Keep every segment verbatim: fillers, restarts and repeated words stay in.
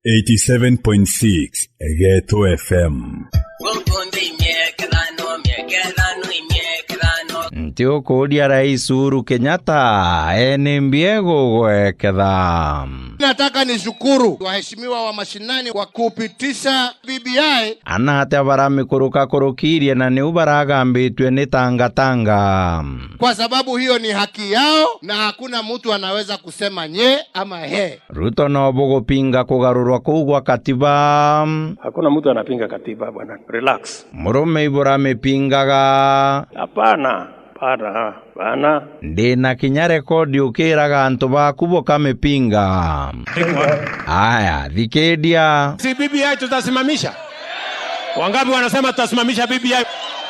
Eighty-seven point six Geto F M. Nti ukuuria Rais Uhuru Kenyatta, ee nimbi egugweketha? Nataka nishukuru waheshimiwa wa mashinani kwa kupitisha B B I. Ana atia baramikuruka kurukirie na niu baragambitue ni tangatanga? Kwa sababu hiyo ni haki yao na hakuna mtu anaweza kusema nye ama he. Ruto no bugupinga kugarurwa kuu gwa katiba? Hakuna mtu anapinga katiba, bwana. Relax. Murume iburamipingaga? Hapana, hapana, hapana. Ndina kinya rekodi ukiraga antu baku bukamipinga. Aya, thikiria. Si B B I tutasimamisha? Wangapi wanasema tutasimamisha B B I?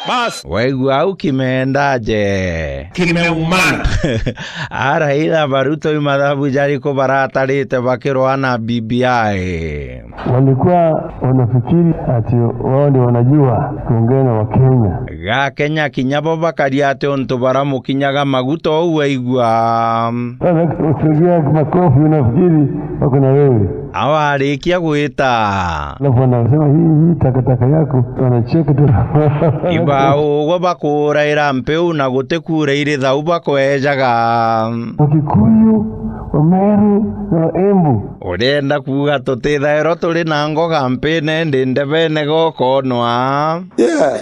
Bas. Waigua au kimendaje? Kimeumana. Araira baruto i mathabu jariku baratarite bakirwa na B B I? Walikuwa wanafikiri ati wao ndio wanajua kuongea na Wakenya. Ga Kenya kinya bo bakaria ati untu baramukinyaga maguta ou waigua. Wanakupigia makofi, unafikiri wako na wewe. Awarikia gwita. Alafu wanasema, "Hii, hii takataka yako," wanacheka tu. Iba ugwe bakuraira mpiu na gutikura iri thau bakwejaga. Wakikuyu, Wameru na Waembu. Urienda kuuga tutithairwa turi na ngoga mpine ndi ndebene gokonwa? Yeah.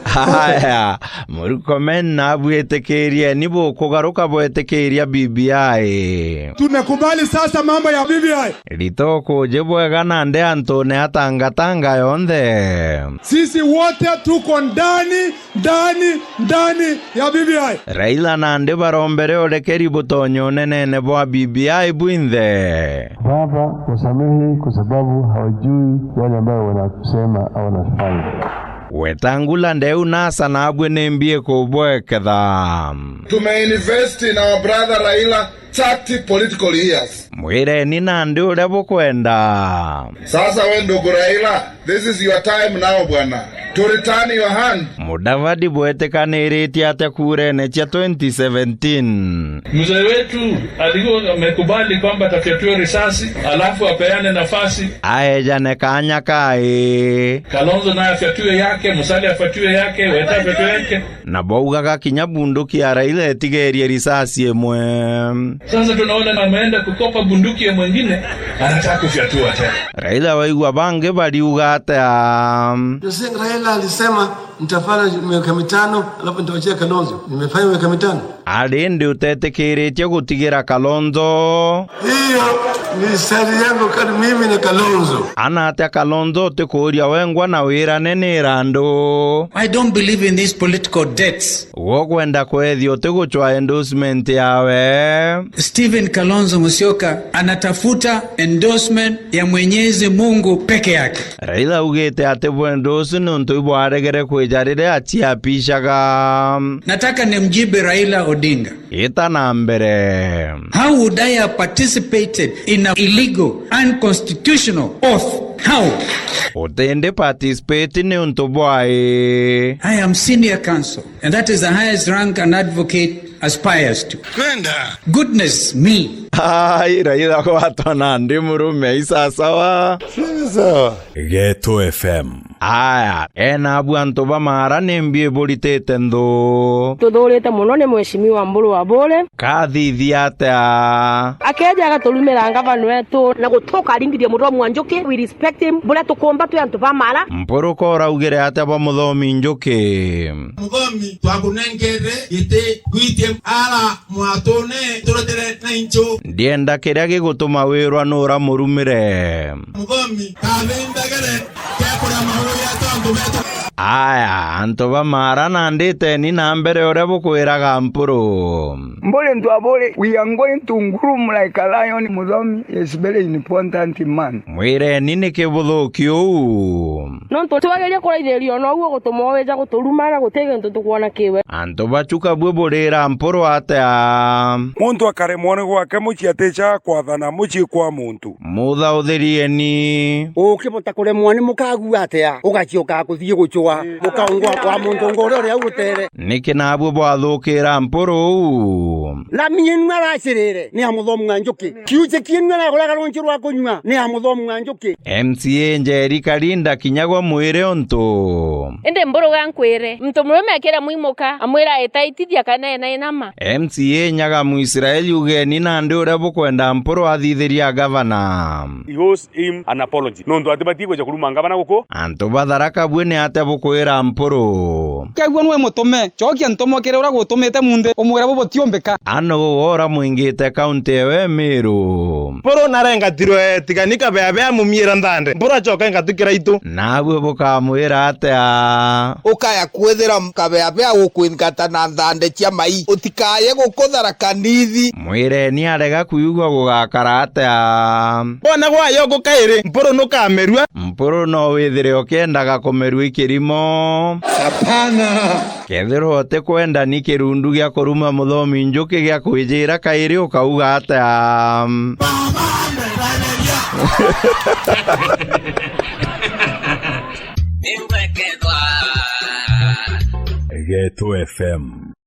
Haya, Murkomen nabwitikirieni bukugaruka bwetikiria B B I. Tumekubali sasa mambo ya B B I. Rito kuji bwega nandi antune atangatanga yonthe. Sisi wote tuko ndani, ndani, ndani ya B B I. Raila nandi barombere urekeri butonye unenene bwa B B I bwinthe. Baba, wasamehe kwa sababu hawajui yale ambayo wanasema au wanafanya. Wetangula ndeu nasa nabwe ni mbi ikubweketha. Tumeinvest in our brother Raila thirty political years. Mwireni nandi uria bukwenda. Sasa we ndugu Raila, this is your time now bwana. To return your hand. Mudavadi bwetikaniritie atia kurene cia twenty seventeen? Mzee wetu alikuwa amekubali kwamba atafyatuliwa risasi, alafu apeane nafasi. Aejane kanya kai. Kalonzo naye afyatue yake, Musalia afyatue yake, Weta afyatue yake. Na baugaga kinya bunduki ya Raila itigerie risasi imwe. Sasa tunaona ameenda kukopa bunduki ya mwingine, anataka kufyatua tena. Raila waigua bangi bariuga atia? You're saying Raila alisema, "Nitafanya miaka mitano, alafu nitawachia Kalonzo." Nimefanya miaka mitano. Ari ndi utetikiritie gutigira Kalonzo? Hiyo ni siri yangu kati mimi na Kalonzo. Ana atia Kalonzo utikuuria wengwa na wirane ni irandu? I don't believe in these political debts. Gwo kwenda kwethia utigucwa endorsement yawe. Stephen Kalonzo Musyoka anatafuta endorsement ya Mwenyezi Mungu peke yake. Raila augite ati bwendo ucio ni untu ibwaregere kwija riria aciapishaga. Nataka nimjibe Raila Odinga. Ita na mbere. How would I have participated in a illegal, unconstitutional oath? How? Utindi participate ni untu bwai? I am senior counsel, and that is the highest rank an advocate aspires to. Kwenda. Goodness me. Ai, Raila gwatwa nandi murume, isasawa. Sawa. Geto F M. Aya, ena abu antu ba Maara ni mbi iburitite nthu? Tuthurite mono ni Mheshimiwa Mburu wa Bure. Kathithia atia? Akeja agaturumira ngavana wetu. Na gutuka aringithie muthomi wa Njuki, we respect him, buria tukumba twi antu ba Maara. Mpuru ko uraugire atia ba muthomi Njuki? Muthomi, twakunengere giti gwitie ara mwatune turetere na inchu. Ndienda kiria gigutuma wirwa nura murumire. Muthomi, kathindagire, kekuria mawira tontu betu. Aya, antu ba Maara nanditeni na mbere uria bukwiraga Mpuru. Mburi ntwa buri, we are going to groom like a lion, muthomi is very important man. Mwireni niki buthuki uu? Nontu twageria kuraithiria ona uguo gutuma wija guturuma na guti gintu tukwona kiwe. Antu bacu kabue burira Mpuru atia? Muntu akaremwa ni gwake mucii aticaga kwathana mucii kwa muntu. Muthauthirieni. Ukibota kuremwa ni mukagu atia, ugacioka kuthii gucua? Wa, mukaungwa wa muntu ngore uria ugutere. Niki nabu bwathukira Mpuru uu? Lami yenu aracirire ni ya muthomu wa njuki. Kiuche kienu araguraga runchi rwa kunyua ni ya muthomu wa njuki. M C A Njeri Karinda kinyagwa mwire untu. Indi Mpuru gankwire, muntu murume akira mwimuka, amwira etaitithia kana ena inama. M C A Nyaga Muisraeli, ugeni nandi uria bukwenda Mpuru athithiria gavana. He owes him an apology. Nontu atibatie gwija kuruma ngavana guku. Antu ba Tharaka bui ni atia bukwira Mpuru? Kegua nwe mutume, cokia ntomo kiri uria gutumite munthi, umwire bu butiumbika. Anu ura mwingite kaunti ewe Miru. Mpuru narengatirwe tigani kabeabea mumiira nthande. Mpuru acoka engatukira itu. Nabu bukamwira atia? Ukaya kwithira kabeabea gukwingata na nthande cia mai. Utikaye gukuthara kanithi. Mwireni arega kwigua gugakara atia? Bona gwayo gukairi, Mpuru nukamerua. Mpuru no withire ukiendaga kumerua ikirimo. Hapana. Kethirwa utikwenda ni kirundu gia kuruma muthomi njuki gia kwijira kairi ukauga atia? Geto F M.